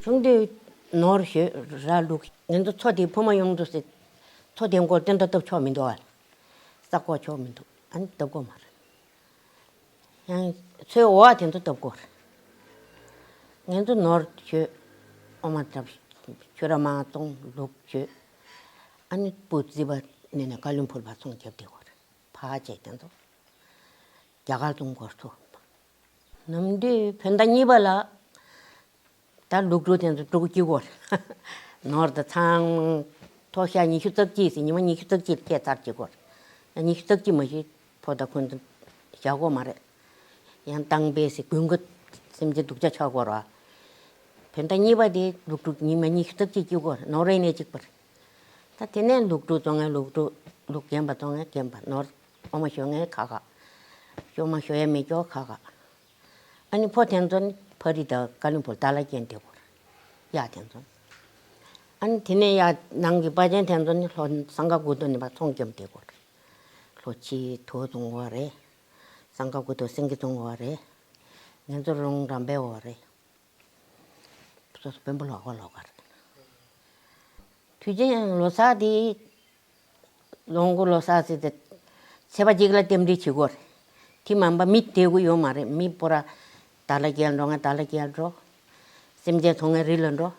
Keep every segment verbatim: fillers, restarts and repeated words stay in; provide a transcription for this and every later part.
ཆུང་དུས་ནོར་ཞོ་ར་བླུགས། ང་ཚོ་མཚོ་དེ་ཕུ་མ་ཡོང་འདུག་ཟེར། མཚོ་དེ་མགོར་སྟོན་ཟླ་བཏབ་ཆོག་མི་འདུག་ཨ། ས་བཀོག་ཆོག་མི་འདུག་ཨ་ནི་བཏབ་དགོས་མ་རེད། ཡང་མཚོའི་འོག་དེ་ཚོ་བཏབ་དགོས་རེད། ང་ཚོ་ནོར་ཞོ་འོ་མ་བཏབ། ཆུ་ར་མ་བཙོང་བླུགས་ཞོ། ཨ་ནི་སྤུ་རྩི་བ་ནས་ནས་ཀ་ལུན་ཕུར་བ་ཚོང་རྒྱབ་བསྡད་དགོས་རེད། ཕ་ཆེ་དེ་ཚོ་རྒྱ་གར་ཚོང་དགོས་ཚོ། ནམ་དུས་བོད་ཟླ་གཉིས་པ་ལ། ད་ལུག་དྲུག་དེ་ཚོ་དྲུག་སྐྱིད་གོ། ནོར་དང་ཚང་། ཐོག་ཤ་ཉི་ཤུ་རྩ་གཅིག་ཟེར། ཉི་མ་ཉི་ཤུ་རྩ་གཅིག་སྐྱེས་ཚར་སྐྱིད་གོ། ཉི་ཤུ་རྩ་གཅིག་མ་ཤི་ཕོ་དང་ཁོང་ཚོ་བཞག་གོ་མ་རེད། ཡང་བཏང་པས་ཟེར་དགུན་ཁ་སེམས་ཅན་སྡུག་ཅག་ཆགས་གོ་ར། བོད་ཟླ་གཉིས་པ་དེ་ལུག་དྲུག་ཉི་མ་ཉི་ཤུ་རྩ་གཅིག་སྐྱིད་གོ། ནོར་རེ་ནས་གཅིག་པར། ད་དེ་ནས་ལུག་དྲུག་བཙོང་ངས་ལུག་དྲུག་ལུག་རྒན་པ་བཙོང་ངས་རྒན་པ། ནོར་འོ་མ་ཞོ་ངས་ཁ་ཁ། ཞོ་མ་ཞོ་ཡ་མེད་ཅོག་ཁ་ཁ། ཨ་ནི་ཕོ་དེ་ཚོ་ནི་ཕ་རི་དང་ཀ་ལིམ་པོང་ཏཱ་ལ་རྒྱལ་འདི་གོ་ར། ཡ་དེ་ཚོ། ཨ་ནི་དེ་ནས་ཡ་ནང་གི་པ་ཅན་དེ་ཚོ་ནི་ལྷོ་སང་ག་གུ་དོ་ནི་པ་ཚོང་རྒྱབ་འདི་གོ་ར། ལྷོ་ཕྱི་དོ་བཙོང་བ་རེད། སང་ག་གུ་དོ་སེང་གེ་བཙོང་བ་རེད། ང་ཚོ་རོང་རམ་པའི་བ་རེད། སོ་སོ་དཔོན་པོ་ལོག་ག་ལོག་ག་རེད། དུས་ཆེན་ལོ་གསར་དེ། ལོ་མགོ་ལོ་གསར་ཟེར་ཏེ། ཚེས་པ་གཅིག་ལ་རྟེན་འབྲེལ་བྱེད་དགོས་རེད། དེ་མ་འབའ་མི་བསྡད་དགོས་ཡོད་མ་རེད། མི་སྤོ་ར། ད་ལ་རྒྱལ་འགྲོ་ང་ད་ལ་རྒྱལ་འགྲོ། སེམས་ཅན་ཚོ་ངའི་རི་ལ་འགྲོ།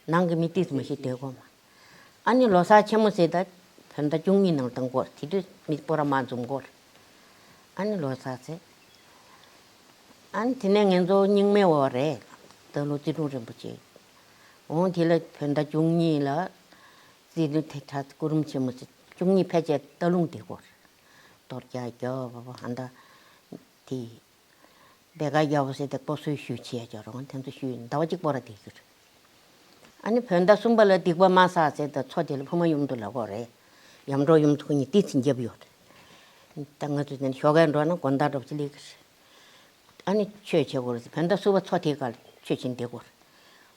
ནང་གི་མི་ཏིས་མ་ཤི་བསྡད་དགོས་མ། ཨ་ནི་ལོ་གསར་ཆེན་མོ་ཟེར་ད། བོད་ཟླ་བཅུ་གཉིས་ནང་བཏང་དགོས་རེད། དེ་དུས་མི་སྤོ་ར་མ་འཛོམས་དགོས་རེད། ཨ་ནི་ལོ་གསར་ཟེར། ཨ་ནི་དེ་ནས་ང་ཚོ་རྙིང་མའི་བ་རེད། སྟག་ལུང་རྩེ་དྲུང་རིན་པོ་ཆེ། འོང་དེ་ལ་བོད་ཟླ་བཅུ་གཉིས་ལ། རྩེ་དྲུང་དེ་གྲ་སྐུ་རུམ་ཆེན་མོ་ཟེར། བཅུ་གཉིས་ཕལ་ཆེར་སྟག་ལུང་དེ་གོ། གཏོར་རྒྱག་རྒྱབ་པ་ཧ་ད། དེ། བེ་ག་རྒྱབ་པ་ཟེར་ཏེ་སྤོ་སོའི་ཤུལ་ཆེ་རྒྱབ་རོགས་དེ་ཚོ་ཤུལ་ཟླ་བ་གཅིག་སྤོ་ར་དེ་གྱུར། ཨ་ནི་བོད་ཟླ་གསུམ་པ་ལ་སྡིག་པ་མ་བསགས་ཟེར་ཏེ་མཚོ་དེ་ལ་ཕུ་མ་ཡུམ་དུ་ལབ་དགོས་རེད། ཡམ་འགྲོ་ཡུམ་ཚོ་གཉིས་ཏི་ཚིན་རྒྱབ་ཡོད་རེད། ད་ང་ཚོ་དེ་ནས་ཞོགས་ཀས་འགྲོ་ན་དགོན་བདག་འགྲོ་ཅི་ལེགས་རེད། ཨ་ནི་ཆོས་བྱེད་དགོས་རེད། བོད་ཟླ་གསུམ་པ་མཚོ་དེའི་སྐབས་ཆོས་བྱེད་བསྡད་དགོས་རེད།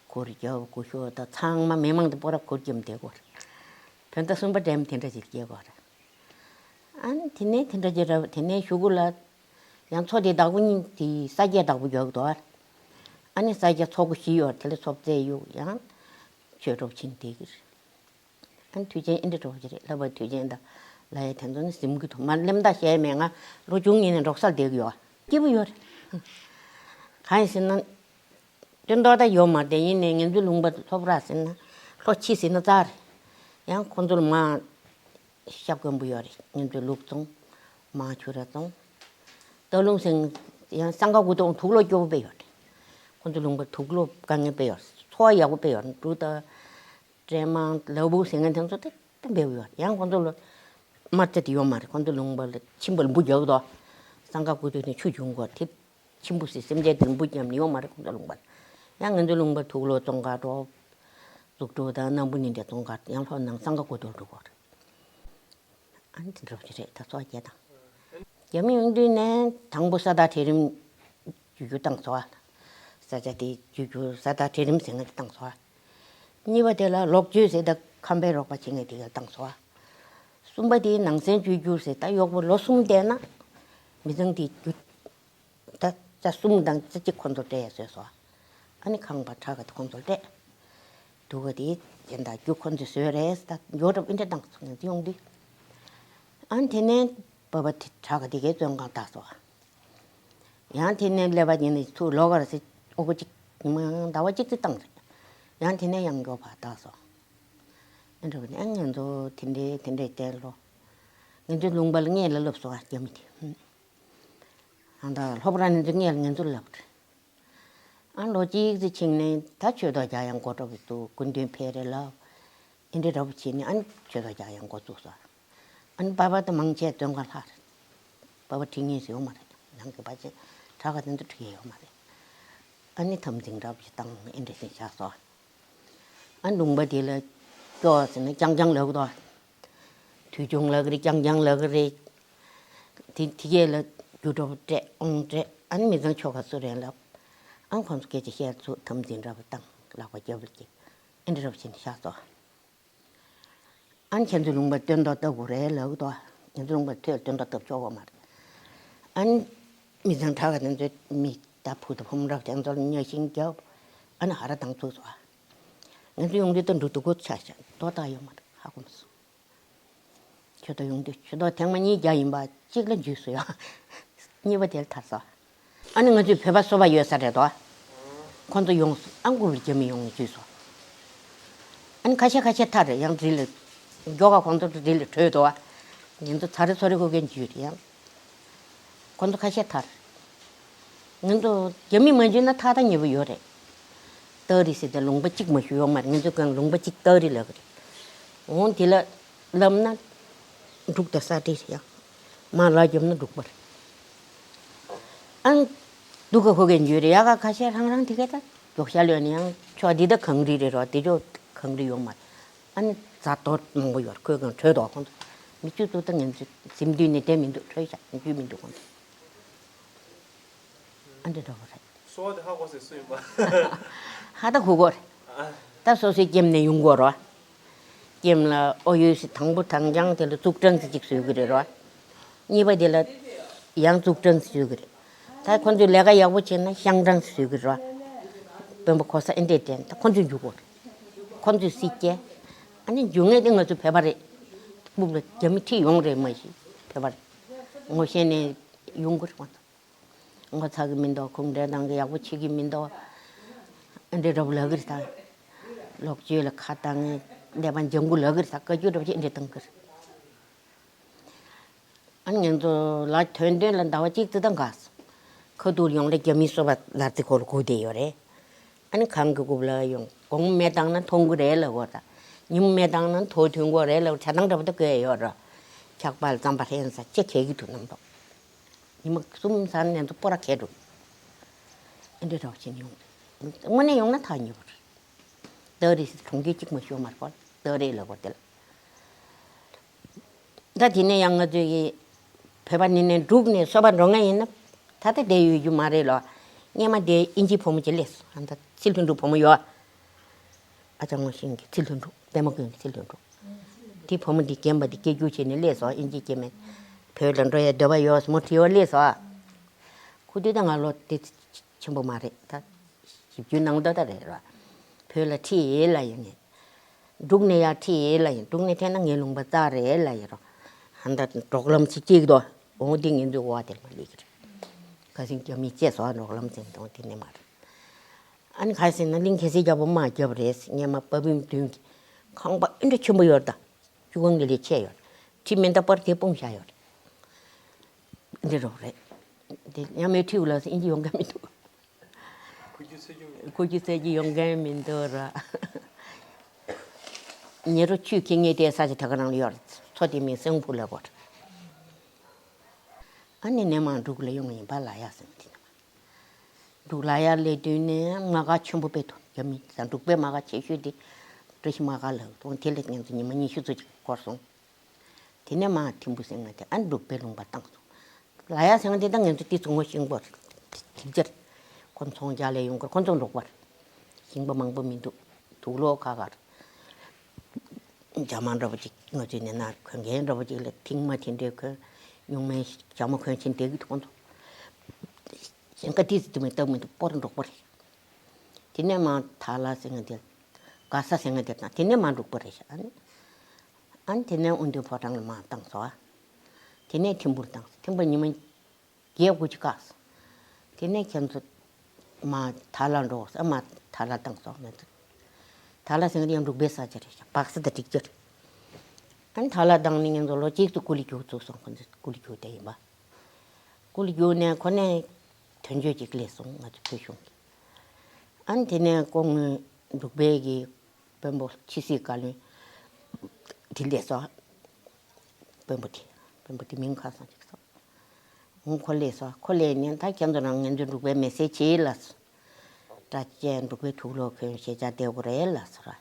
གུར་རྒྱབ་གུར་ཞོག་ད་ཚང་མ་མི་མང་དེ་སྤོ་ར་གུར་རྒྱབ་བསྡད་དགོས་རེད། བོད་ཟླ་གསུམ་པ་འགྲེམ་དེ་འདྲ་ཅིག་སྐྱེལ་དགོས་རེད། ཨ་ནི་དེ་ནས་དེ་འདྲ་ཅིག་ར་དེ་ནས་གཞུག་གུ་ལ། ཡང་མཚོ་དེ་བདག་པོ་གཉིས་དེ་ས་སྐྱ་བདག་པོ་རྒྱག་གི་འདུག་ཨ། ཨ་ནི་ས་སྐྱ་མཚོ་སྒོ་བཞི་ཡོད་དེ་ལ་མཚོ་རྩེ་ཡོད་ཡང་། ཆོས་གྲོགས་ཕྱིན་དེ་གི་རེད། ཨ་ནི་དུས་ཆེན་ཨེ་འདྲ་གྲོགས་ཀྱི་རེད་ལབ་པ་དུས་ཆེན་ད་ལ་ཡ་དེ་ཚོ་ནི་ཟིན་གི་འདུག་མ་ལེམ་ད་བཤད་མེད་ང་ལོ་བཅུ་གཉིས་ནས་འབྲོག་སར་བསྡད་གི་ཡོད་ཨ། སྐྱིད་པོ་ཡོད་རེད། གང་ཡིན་ཟེར་ན། སྟོན་ཐོག་ད་ཡོད་མ་རེད་ཡིན་ནའི་ང་ཚོའི་ལུང་པ་ལྷོ་བྲག་ཟེར་ན་ལྷོ་ཕྱི་ཟེར་ན་རྩ་རེད། ཡང་ཁོ་ཚོ་ལ་མ། ཤ་དཀོན་པོ་ཡོད་རེད། ང་ཚོའི་ལུག་བཙོང་། མ་ཆུ་ར་བཙོང་། སྟག་ལུང་ཟེར། ཡང་སང་ག་གུ་དོང་དུག་ལོག་སྐྱོ་པོ་དཔེ་ཡོད་རེད། ཁོ་ཚོ་ལུང་པ་དུག་ལོག་དཀའ་ངལ་དཔེ་ཡོད་རེད། འཚོ་བ་ཡག་པོ་དཔེ་ཡོད་རེད། འབྲུ་དང་། སྲན་མ་ལ་ཕུག་ཟེར་མཁན་དེ་ཚོ་དེ་དཔེ་འབེལ་ཡོད་རེད། ཡང་ཁོ་ཚོ་ལ། དམར་རྩྭ་དེ་ཡོད་མ་རེད། ཁོ་ཚོ་ལུང་པ་ལ་ཆིམ་པ་ལ་འབུ་རྒྱག་གི་འདུག་སང་ག་གུ་དོང་ནས་ཆུ་བྱུང་གོ་དེ། ཆིམ་པ་ཟེར་སེམས་ཅན་དེ་ལ་འབུ་རྒྱབ་ནས་ཡོད་མ་རེད་ཁོ་ཚོ་ལུང་པ་ལ། ཡང་ང་ཚོ་ལུང་པ་དུག་ལོག་བཙོང་ག་འགྲོ། གཟུགས་སྒྲོ་དང་སྣམ་བུ་ནི་འདྲ་བཙོང་ག་ཡང་ལྷོ་ནང་སང་ག་གུ་དོང་འགྲོ་གོ་རེད། ཨ་ནི་དེ་འདྲ་པོ་ཅིག་རེད་ད་ཚོ་སྐྱེ་དང་། རྒྱ་མི་ཡོང་དུས་ནས་དང་པོ་ས་བདག་གྲལ་རིམ་བརྒྱུད་རྒྱུ་བཏང་སོ། ས་ཆ་དེ་བརྒྱུད་རྒྱུ་ས་བདག་གྲལ་རིམ་ཟེར་མཁན་དེ་བཏང་སོ། གཉིས་པ་དེ་ལ་ལོག་སྤྱོད་ཟེར་ད་ཁམས་པའི་རོགས་པ་བྱེད་མཁན་དེ་ག་བཏང་སོ། གསུམ་པ་དེ་ནང་སེམས་བཅོས་རྒྱུ་ཟེར་ད་གཡོག་པོ་ལོ་གསུམ་བསྡད་ན་མི་ཚང་དེ་རྒྱུ། ད་ཆ་གསུམ་དང་ཆ་གཅིག་ཁོ་ཚོ་སྤྲད་ཡ་བཟོས་སོ། ཨ་ནི་ཁང་པ་ཁྲ་ག་དེ་ཁོ་ཚོ་སྤྲད། དུ་ག་དེ་གྱེན་ད་རྒྱུ་ཁོ་ཚོས་བཟོས་རེད་ད་འཇོག་གྲབས་ཨིན་འདྲ་བཏང་སོང་ངས་ཡོང་དུས། ཨ་ནི་དེ་ནས་པ་པ་དེ་ཁྲ་ག་དེ་གའི་བཙོན་ཁང་བཏང་སོ། ཡང་དེ་ནས་ཀླད་པ་ཉིན་ནས་ཚུར་ལོག་གར་སི་ཨོ་གོ་གཅིག་ཉི་མ་ཟླ་བ་གཅིག་ཙམ་བཏང་རེད། ཡང་དེ་ནས་ཡང་མགྱོགས་ཕར་བཏང་སོ། ཨ་འདྲ་བ་ནས་ཨ་ངས་ཚོ་དེ་འདྲའི་དེ་འདྲའི་བསྟན་ལོ། ངས་ཚོ་ལུང་པ་ལ་ངས་ལ་ལབ་སོང་ཨ་རྒྱ་མི་དེ། ཨ་ད་ལྷོ་པ་ར་ནས་ཚོ་ངས་ལ་ངས་ཚོ་ལབ་རེད། ཨ་ལོ་གཅིག་ཙམ་ཕྱིན་ནས་ད་ཆོས་ཐོག་རྒྱག་ཡང་འགོ་འགྲོ་གི་འདུག་སྐུ་མདུན་ཕེབས་རེད་ལབ། ཨེ་འདྲ་འདྲ་པོ་བྱས་ནས་ཨ་ནི་ཆོས་ཐོག་རྒྱག་ཡང་འགོ་བཙུགས་སོང་། ཨ་ནི་པ་ཕ་དང་མང་ཆེ་བཙོན་ཁང་ལྷག་རེད། པ་ཕ་ཁྲིད་མཁན་ཞིག་ཡོད་མ་རེད། ནང་གི་ཕ་ཆེ་གྲྭ་ཁ་དེ་ཚོ་ཁྲིད་མཁན་ཡོད་མ་རེད། ཨ་ནི་འཐབ་འཛིང་འདྲ་པོ་ཞིག་བཏང་ཨེ་འདྲ་ཞིག་བཞག་སོང་། ཨ་ལུང་པ་དེ་ལ་སྐྱོ་ཟེར་ན་རྐྱང་རྐྱང་ལབ་གི་འདུག་དུས་ཆུང་ལབ་གི་རེད། རྐྱང་རྐྱང་ལབ་གི་རེད། དེ་དེ་གས་ལ་རྒྱུ་འགྲོ་སྤྲད་ཨོང་སྤྲད་ཨ་ནི་མི་ཚང་ཆོ་ག་སུ་རེད་ལབ། ཨ་ཁོང་ཚོ་སྐད་ཆ་བཤད་ཚུགས་འཐབ་འཛིང་འདྲ་པོ་བཏང་ལག་པ་རྒྱབ་ལ་གྱིས་ཨེ་འདྲ་འདྲ་པོ་བྱས་ནས་བཞག་སོང་། ཨ་ནི་ཁྱེད་ཚོའི་ལུང་པར་སྟོན་ཐོག་བཏབ་དགོས་རེད་ལབ་གི་འདུག་ཁྱེད་ཚོའི་ལུང་པར་ཐོག་སྟོན་ཐོག་བཏབ་ཆོག་གི་མ་རེད། ཨ་ནི་མི་ཚང་གྲྭ་ཁ་དེ་ཚོས་མི་ད་བུ་དང་བུ་མོ་རབ་དེ་ཚོ་ལ་གཉའ་ཤིང་རྒྱབ། ཨ་ནི་ཧ་ར་དང་ཚུགས་སོ། ང་ཚོ་ཡོང་དུས་ད་འབྲུག་ཏུ་སྒོ་ཆགས་ཤག་ཏོག་ཏག་ཡོད་མ་རེད། ཧ་གོ་མ་སོང་། ཆུ་ཏོག་ཡོང་དུས་ཆུ་ཏོག་ཐེངས་མ་གཉིས་བརྒྱབ་ཡིན་པ། གཅིག་ལ་འཇུས་སོ་ཡ། གཉིས་པ་དེ་ལ་ཐར་སོ། ཨ་ནི་ང་ཚོའི་བོད་པ་སོ་པ་ཡོད་ས་རེད་དོ། ཁོང་ཚོ་ཡོང་སོང་། ཨ་མགོ་ལ་རྒྱ་མི་ཡོང་ནས་འཇུས་སོ། ཨ་ནི་ཁ་ཤས་ཁ་ཤས་ཐར་རེད། ཡང་རི་ལ་མགྱོགས་ག་ཁོང་ཚོ་རི་ལ་བྲོས་དོ། ང་ཚོ་ཚ་རེ་ཚོ་རེ་ཁོ་གན་འཇུས་རེད་ཡང་། ཁོང་ཚོ་ཁ་ཤས་ཐར། ང་ཚོ་རྒྱ་མི་མ་འཇུས་ན་ཐར་ཐག་ཉེ་པོ་ཡོད་རེད། སྟག་རི་ཟེར་ཏེ་ལུང་པ་གཅིག་མ་ཞུ་ཡོད་མ་རེད། ང་ཚོའི་སྒང་ལུང་པ་གཅིག་སྟག་རི་ལབ་ཀྱི་རེད། འོང་དེ་ལ་ལབ་ན་འབྲུག་དང་ས་སྤྲེལ་རེད་ཡ། མར་ལག་རྒྱབ་ན་འབྲུག་པ་རེད། ཨང་། སྡུག་ག་ཁོ་གན་འཇུས་རེད་ཡ། ག་ཁ་ཤས་རང་རང་དེ་ག་ད་མགྱོགས་ཤ་ལོན་ནས་ཡང་ཕྱོགས་འདི་ད་གངས་རི་རེད་རོ། དེ་ཕྱོགས་གངས་རི་ཡོད་མ་རེད། ཨ་ནི་རྫ་དོ་མང་པོ་ཡོད་རེད། ཁོའི་སྒང་བྲོས་དོ་ཁོང་ཚོ། མི་བཅུ་ཙམ་ད་ང་ཚོ་གཟིམ་དུས་ནས་བསྡད་མི་འདུག་བྲོས་ཤག་འཇུས་མི་འདུག་ཁོང་ཚོ། ཨ་འདྲ་འདྲ་པོ་རེད། གསོ་བ་དེ་ཧ་གོ་སའི་སུ་ཡིན་པ། ཧ་ད་གོ་གོ་རེད། ཨ། ད་སོ་སོའི་ཁྱིམ་ནས་ཡོང་དགོས་རོ། ཁྱིམ་ལ་ཨོ་ཡོད་སི་དང་པོ་དང་རྐྱང་དེ་ལ་ཙུག་ཀྲང་ཙི་གཅིག་བཟོས་གི་རེད་རོ། གཉིས་པ་དེ་ལ་ཡང་ཙུག་ཀྲང་ཙི་བཟོས་གི་རེད། ད་ཁོ་ཚོས་ལས་ཀ་ཡག་པོ་བྱས་ན་ཤང་ཀྲང་ཙི་བཟོས་གི་རེད་རོ། དཔོན་པོ་གོ་ས་ཨེ་འདྲས་དྲན། ད་ཁོ་ཚོས་འཇུག་གོ་རེད། ཁོ་ཚོས་སྲིད་སྐྱེ། ཨ་ནི་འཇུག་ངེས་དེ་ང་ཚོ་བོད་པ་རེད། སྤུབ་ལ་རྒྱ་མི་ཁྲིད་ཡོང་རེད་མ་གཞི་བོད་པ་རེད། ངོ་ཤེས་ནས་ཡོང་གི་རེད་ཁོ་ཚོ། ངོ་ཚ་གི་མི་འདུག་ཁུངས་འདྲེན་གཏོང་གི་ཡག་པོ་བྱེད་ཀྱི་མི་འདུག་ཨ་འདྲས་འདྲ་པོ་ལབ་ཀྱི་རེད་ད། ལོག་སྤྱོད་ལ་ཁ་བཏང་ངས་ཀླད་པ་འཇམ་པོ་ལབ་ཀྱི་རེད་ད། བཀའ་བཀྱོན་འདྲ་པོ་ཅིག་ཨ་འདྲས་གཏོང་གི་རེད། ཨ་ནི་ང་ཚོ་ལ་དོན་དོན་ལ་ཟླ་བ་གཅིག་ཙམ་ད་འགག་སོང་། ཁ་ཐུག་ཡོང་ལ་རྒྱ་མིའི་སོ་པ་ལར་ཙི་ཁོ་ལ་སྒུག་བསྡད་ཡོད་རེད། ཨ་ནི་གངས་ཀྱི་རྐུབ་ལ་ཡོང་དགོང་མོ་མེ་བཏང་ན་མཐོང་གི་རེད་ལབ་གོ་ད། ཉིན་མོ་མེ་བཏང་ན་དོ་ཐོན་གོ་རེད་ལབ་ཆ་ཚང་འདྲ་པོ་ད་བཀོད་ཡོད་ར། འཁྱག་པ་ལ་རྩམ་པ་ཧྲེང་ས་ཅེ་གས་ཀྱི་འདུག་རྣམ་རྟོག་ཉི་མ་གསུམ་ཚར་ནས་ཚོ་སྤོ་ར་ཁས་འགྲོ། ཨེ་འདྲ་རོགས་བྱེད་ཡོང་རེད། དངོས་གནས་ཡོང་ན་ཐག་ཉེ་པོ་རེད། སྟག་རི་སི་གྲོང་ཁྱེར་གཅིག་མ་ཤོར་མ་རེད་པ། སྟག་རི་ལ་གོ་དེ་ལ། ད་དེ་ནས་ཡང་ང་ཚོའི་བོད་པ་ནི་ནས་འབྲུག་ནས་སོ་པ་འགྲོ་མཁན་ཡིན་ན་ད་ལྟ་བསྡད་ཡོད་རྒྱུ་མ་རེད་ལོ། སྔོན་མ་དེ་དབྱིན་ཇིའི་བུ་མོ་ཅིག་སླེབས་སོང་། ཨ་ད་ཚེ་ལྷུན་གྲུབ་བུ་མོ་ཡོད། ཨ་ཅག་ངོ་ཤེས་ཀྱི་ཚེ་ལྷུན་གྲུབ། པད་མ་ཀུན་གྱི་ཚེ་ལྷུན་གྲུབ། དེ་བུ་མོ་འདི་རྒན་པ་འདི་སྐད་སྒྱུར་བྱས་ནས་སླེབས་སོང་། ཨིན་ཇི་སྐད་མེད། བོད་ལ་འགྲོ་ཡ་འདོད་པ་ཡོད་མོ་དྲི་བ་སླེབས་སོང་། ཁུ་དུས་ད་ང་ལོ་དེ་ཆེན་པོ་མ་རེད་ད། བཞི་བཅུ་ནང་ད་ད་རེད་ར། བོད་ལ་ཁྲིད་ཡས་ལ་ཡིན་ནས། འབྲུག་ནས་ཡར་ཁྲིད་ཡས་ལ་ཡིན། འབྲུག་ནས་ཐད་ན་ངའི་ལུང་པ་རྩ་རེད་ལ་ཡིན་རོ། ཧན་ད་འབྲོག་ལམ་ཚིག་གཅིག་དོ། འོང་དེ་ངེད་ཚོའི་འོག་དེར་མ་སླེབས་ཀྱི་རེད། ཁ་སང་རྒྱ་མི་བཅད་སོང་འབྲོག་ལམ་ཚིག་དང་དེ་ནས་མ་རེད། ཨ་ནི་ག་རེ་ཟེར་ན་གླིང་གེ་སར་རྒྱལ་པོ་དམག་བརྒྱབ་རེད། སྔོན་མ་པ་བུམ་བདུན་གྱི་ཁང་པ་ཨེ་འདྲ་ཆེན་པོ་ཡོད་ད། བཅུ་གང་གི་ལས་ཆད་ཡོད་རེད། ཁྲི་མེ་མདའ་པར་དེ་སྤུངས་བཞག་ཡོད་རེད། འདི་རོགས་རེད། འདི་ཡང་མེད་ཁྲིའུ་ལ་སོ་ཨིན་ཇི་ཡོང་མཁན་མི་འདུག་ཁོ་རྒྱུ་ཚེ་གི་ཡོང་མཁན་མི་འདུག་ར། ཉེ་རུ་ཆུ་ཁྱི་ངེས་དེ་ས་ཆ་དེ་ག་རང་ལ་ཡོད་རེད། མཚོ་དེ་མིན་སེང་ཕུ་ལ་བོར། ཨ་ནི་ནས་མར་འབྲུག་ལ་ཡོང་ཡིན་པ་ལ་ཡ་ཟེར་ནས་དེ་ནས། འབྲུག་ལ་ཡ་སླེབས་དུས་ནས་དམག་སྒར་ཆེན་པོ་དཔེ་ཐོག་རྒྱ་མི་ས་འབྲུག་པའི་དམག་སྒར་ཆེ་ཤོས་དེ་བཀྲ་ཤིས་དམག་སྒར་ལ་ཐོག་དེ་ལ་ང་ཚོ་ཉི་མ་ཉི་ཤུ་ཙམ་ཅིག་འགོར་སོང་། དེ་ནས་མར་ཐིམ་ཕུ་ཟེར་ང་དེ་ཨ་འབྲུག་པའི་ལུང་པ་བཏང་སོང་། ལ་ཡ་ཟེར་ང་དེ་ད་ང་ཚོ་དེ་ཚོ་ངོ་ཤེས་པོ་རེད། ཅིག་ཅར་ཁོ་ཚོང་རྒྱག་ལས་ཡོང་གི་ཁོ་ཚོ་འབྲུག་པ་རེད། ཞིང་པ་མང་པོ་མི་འདུག་དུག་ལོག་ཁ་ཁར། རྒྱ་མ་འདྲ་པོ་ཅིག་ང་ཚོའི་ནས་ན་གོན་མཁན་འདྲ་པོ་ཅིག་ལ་ཐིང་མ་དེ་འདྲའི་གོན། ཉུང་མའི་རྒྱ་མ་གོན་ཕྱིན་བསྡད་ཀྱི་འདུག་ཁོང་ཚོ། ཞིང་ཁ་ཏིས་དུ་མི་སྟབས་མི་འདུག་སྤོར་འབྲོག་པ་རེད། དེ་ནས་མར་ཐ་ལ་ཟེར་ང་དེ། ག་ས་ཟེར་ང་དེ་དང་དེ་ནས་མར་འབྲུག་པ་རེད་ཤག་ཨ་ནི། ཨ་ནི་དེ་ནས་དབུས་མཐོ་སྒང་ལ་མར་བཏང་སོང་ཨ། དེ་ནས་ཐིམ་ཕུར་བཏང་སོང་། ཐིམ་ཕུར་ཉི་མ་བརྒྱད་དགུ་ཅིག་བཀག་སོང་། དེ་ནས་ཁྱེད་ཚོ་མར་ཐ་ལ་འགྲོ་ས་མར་ཐ་ལ་བཏང་སོང་ང་ཚོ། ཐ་ལ་ཟེར་ང་དེ་ཡང་འབྲུག་པའི་ས་ཆ་རེད་ཤག་སྦག་ས་དང་འགྲིག་རྒྱུ་རེད། ཨ་ནི་ཐ་ལ་བཏང་ནས་ང་ཚོ་ལོ་གཅིག་ཏུ་ཀུ་ལི་རྒྱུག་བཙུགས་སོང་། ཁོ་ཚོ་ཀུ་ལི་རྒྱུག་བསྡད་ཡིན་པ། ཀུ་ལི་རྒྱུག་ནས་ཁོ་ནས་དོན་གཅོད་ཅིག་སླེབས་སོང་ང་ཚོ་བོད་གཞུང་གི། ཨ་ནི་དེ་ནས་སྐུ་ངོ་འབྲུག་པའི་གི་དཔོན་པོ་ཕྱི་སྲིད་བཀའ་བློན་དེ་སླེབས་སོང་། དཔོན་པོ་དེ་དཔོན་པོ་དེ་མིང་ཁ་སང་ཅིག་སོང་། འོང་ཁོ་སླེབས་སོང་། ཁོ་སླེབས་ནས་ད་ཁྱེད་ཚོ་རང་ང་ཚོ་འབྲུག་པའི་མི་སེར་བྱེད་ལབ་སོང་། སྐྲ་བཅད་འབྲུག་པའི་དུག་ལོག་གོན་ཤེས་བྱ་བསྡད་དགོས་རེད་ལབ་སོང་ར།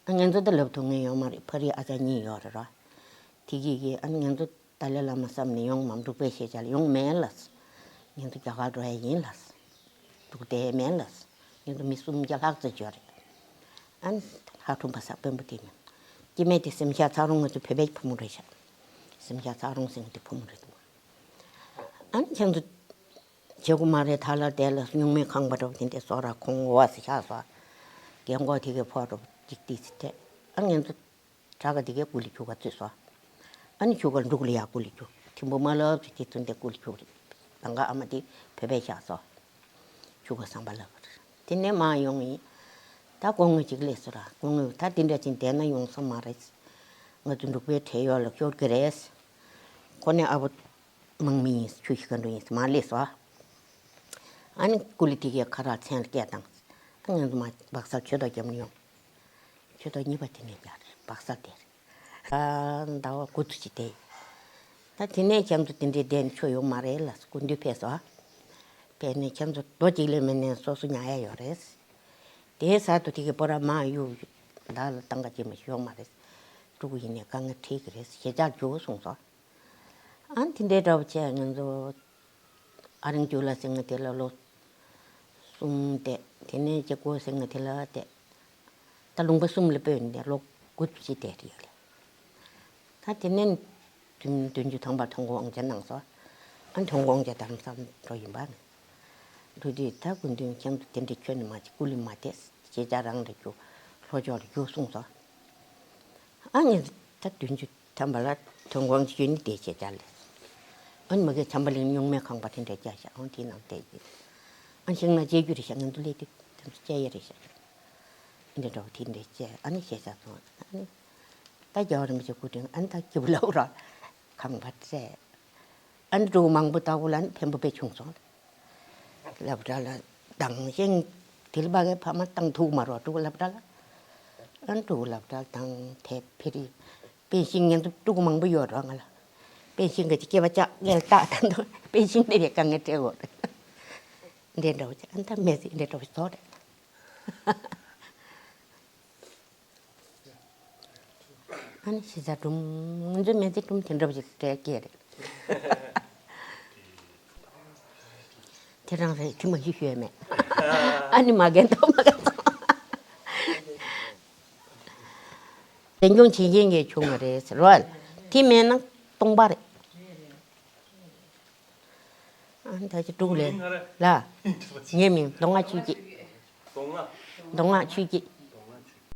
ཨ་ང་ཚོ་ད་ལབ་ཐུབ་མཁན་ཡོད་མ་རེད། ཕ་རི་ཨ་ཅག་གཉིས་ཡོད་རེད་ར། དེ་གིས་གི་ཨ་ནི་ང་ཚོ་ཏཱ་ལའི་བླ་མ་བསམ་ནས་ཡོང་མ་འབྲུག་པའི་ཤེས་བྱ་ལ་ཡོང་མེད་ལབ། ང་ཚོ་རྒྱ་གར་འགྲོ་ཡ་ཡིན་ལབ། འདུག་བསྡད་མེད་ལབ། ང་ཚོ་མི་སུམ་བརྒྱ་ལྷག་ཙམ་ཡོད་རེད། ཨ་ནི་ཧ་ཁྲུམ་པ་ས་དཔོན་པོ་དེ་ཉིན། སྐྱེ་དམན་དེ་སེམས་ཤ་ཚ་རུང་ང་ཚོ་བོད་པའི་བུ་མོ་རེད་ཤག་སེམས་ཤ་ཚ་རུང་ཟེར་ནས་དེ་བུ་མོ་རེད་འདུག་ཨ་ནི་ཁྱེད་ཚོ། བྱེད་དགོས་མ་རེད། ད་ལ་དེ་ལ་སྨྱུག་མའི་ཁང་པ་འདྲ་པོ་དེ་འདྲ་བཟོ་ར་ཁོང་འོག་སེ་བཞག་སོང་། རྒན་གོག་དེ་གའི་ཕོ་འདྲ་པོ་ཅིག་ཏི་སི་སྤྲད། ཨ་ངེད་ཚོ་བྲག་དཀར་དེ་གའི་སྐུ་ལས་ཁྱུག་ག་བཙུད་སོང་། ཨ་ནི་ཁྱུག་ག་འབྲུག་ལ་ཡར་སྐུ་ལས་ཁྱུག་ཐིམ་ཕུ་མ་ལབ་ཙམ་དེ་ཚོ་འདི་སྐུ་ལས་ཁྱུག་རེད། ལང་ཀ་ཨ་མ་དེ་བོད་པས་བཞག་སོང་། ཁྱུག་ག་ཟམ་པ་ལབ་པ་རེད། དེ་ནས་མར་ཡོང་ཡིན། ད་སྐུ་ངོ་ཅིག་སླེབས་སོང་ར། སྐུ་ངོ་ད་དེ་འདྲ་ཅིག་བསྡད་ན་ཡོང་ས་མ་རེད། ང་ཚོ་འབྲུག་པའི་བགྲེས་ཡོལ་ལ་ཤོར་གི་རེད། ཁོ་ནས་ཨ་བོ་དམག་མི་ཡིན། ཆུ་ཤི་ག་འགྲོ་ཡིན་མར་སླེབས་སོང་། ཨ་ནི་སྐུ་ལས་དེ་གའི་ཁ་རག་མཚན་ལ་སྐད་བཏང་། ཨ་ང་ཚོ་མར་སྦག་སར་ཆོས་ཐོག་རྒྱབ་ནས་ཡོང་། ཆོས་ཐོག་གཉིས་པ་དེ་ནས་རྒྱག་རེད། སྦག་སར་དེ་རེད། ཨ་ཟླ་བ་དགུ་ཙམ་ཅིག་བསྡད། ད་དེ་ནས་ཁྱེད་ཚོ་དེ་འདྲའི་བསྡད་ནས་ཆོ་ཡོང་མ་རེད་ལ་སྐུ་མདུན་ཕེབས་སོང་། ཕེབས་ནས་ཁྱེད་ཚོ་རྡོ་གཅིག་ལས་མེད་ནས་སོ་སོ་ཉར་ཡ་ཡོད་རེད། དེའི་གཟར་དུ་དེ་གའི་སྤོ་ར་མར་གཡུག་བདག་ལ་བཏང་ག་ཅེས་མ་ཤོག་མ་རེད། ཕྲུ་གུ་ཡིན་ནས་དཀའ་ངལ་འཕྲད་ཀྱི་རེད། ཞེ་དྲག་རྒྱུག་གསུངས་སོང་། ཨ་ནི་དེ་འདྲའི་འདྲ་བོ་བྱས་ང་ཚོ་ཨ་རིང་ཇུ་ལ་ཟེར་མཁན་དེ་ལ་ལོ་གསུམ་བསྡད། དེ་ནས་ཅེ་ཀོ་ཟེར་མཁན་དེ་ལ་བསྡད། ད་ལུང་པ་གསུམ་ལ་སྤོས་ནས་ལོ་དགུ་ཅིག་བསྡད་རེད་ཡ་ལེ། ད་དེ་ནས་བདུན་བདུན་ཅུ་ཐམ་པ་ཐོན་ཁུངས་དབང་ཆ་གནང་སོང་། ཨ་ཐོན་ཁུངས་དབང་ཆ་རྡ་རམ་ས་ལ་འགྲོ་ཡིན་པ་ནི། འགྲོ་དུས་ད་སྐུ་མདུན་ཁྱེད་ཚོ་དེ་འདྲའི་ཁྱོན་ནས་མ་བྱེད། སྐུ་ལས་མ་བསྡད། ཞེ་དྲག་རང་ལ་རྒྱུག་ལྷོ་ཕྱོགས་ལ་རྒྱུག་གསུངས་སོང་། ཨ་ནི་ད་བདུན་ཅུ་ཐམ་པ་ལ་ཐོན་ཁུངས་ཅིག་ཡོད་ནི་དེ་བྱེད་བྱ་ལས། ཨ་ནི་མ་གི་བྱམས་པ་གླིང་སྨྱུག་མའི་ཁང་པ་དེ་འདྲ་བརྒྱབ་ཤག་ཨང་དེའི་ནང་བསྡད་ཡོད། ཨ་ནི་ཤིང་ནགས་བཅད་རྒྱུ་རེད་ཤག་ང་ཚོ་སླེབས་དུས་དེ་ཚོ་བཅད་ཡས་རེད་ཤག་འདི་འདྲ་བོ་དེ་འདྲ་བཅད། ཨ་ནི་ཞེ་དྲག་སོང་། ཨ་ནི་ད་རྒྱལ་བ་རིན་པོ་ཆེ་སྐུ་དྲིན། ཨ་ནི་ད་སྐྱིད་པོ་ལབ་ར་ཁང་པ་བཙལ། ཨ་ནི་ཕྲུ་གུ་མང་པོ་ལྟ་བུ་ལ་ནི་ཕན་པོ་དཔེ་བྱུང་སོང་། སློབ་གྲྭ་ལ་བཏང་ཞིང་དེ་ལ་ཕ་གི་ཕ་མ་བཏང་ཐུབ་མ་རོགས། ཕྲུ་གུ་སློབ་གྲྭ་ལ། ཨ་ནི་ཕྲུ་གུ་སློབ་གྲྭ་ལ་བཏང་དེ་ཕེ་རི། པེན་ཤིང་ངན་དུ་ཕྲུ་གུ་མང་པོ་ཡོད་རོགས་ང་ལ། པེན་ཤིང་གི་སྐྱེ་བ་ལྕགས་ངན་ལ་བཏགས་ད་འདུག་པེན་ཤིང་དེ་རེད་དཀའ་ངལ་འཕྲད་འོ་རེད། འདྲེ་འདྲ་བོ་ཅིག་ཨ་ནི་ད་མེ་ཟི་འདྲེ་འདྲ་བོ་ཞིག་བཟོ་རེད། ཨ་ནི་ཤི་ཚ་སྒྲུང་། ང་ཚོའི་མེ་ཚེ་སྒྲུང་དེ་འདྲ་བ་ཞིག་སྤྲད་སྐད་རེད། དེ་རང་རེད། དེ་མ་ཞིག་ཤོད་མེད། ཨ་ནི་མ་རྒན་ཐོག་མ་རྒན་ཐོག་རྒན་སྐྱོང་བྱེད་མཁན་གྱི་ཆུང་བ་རེད་ཟེར་བ། དེ་མེད་ན་སྟོང་པ་རེད། ཨ་ནི་ད་ཅི་ཕྲུ་གུ་ལས་ལ། ངའི་མིང་མདོ་སྔགས་ཆོས་སྐྱིད། མདོ་སྔགས་ཆོས་སྐྱིད།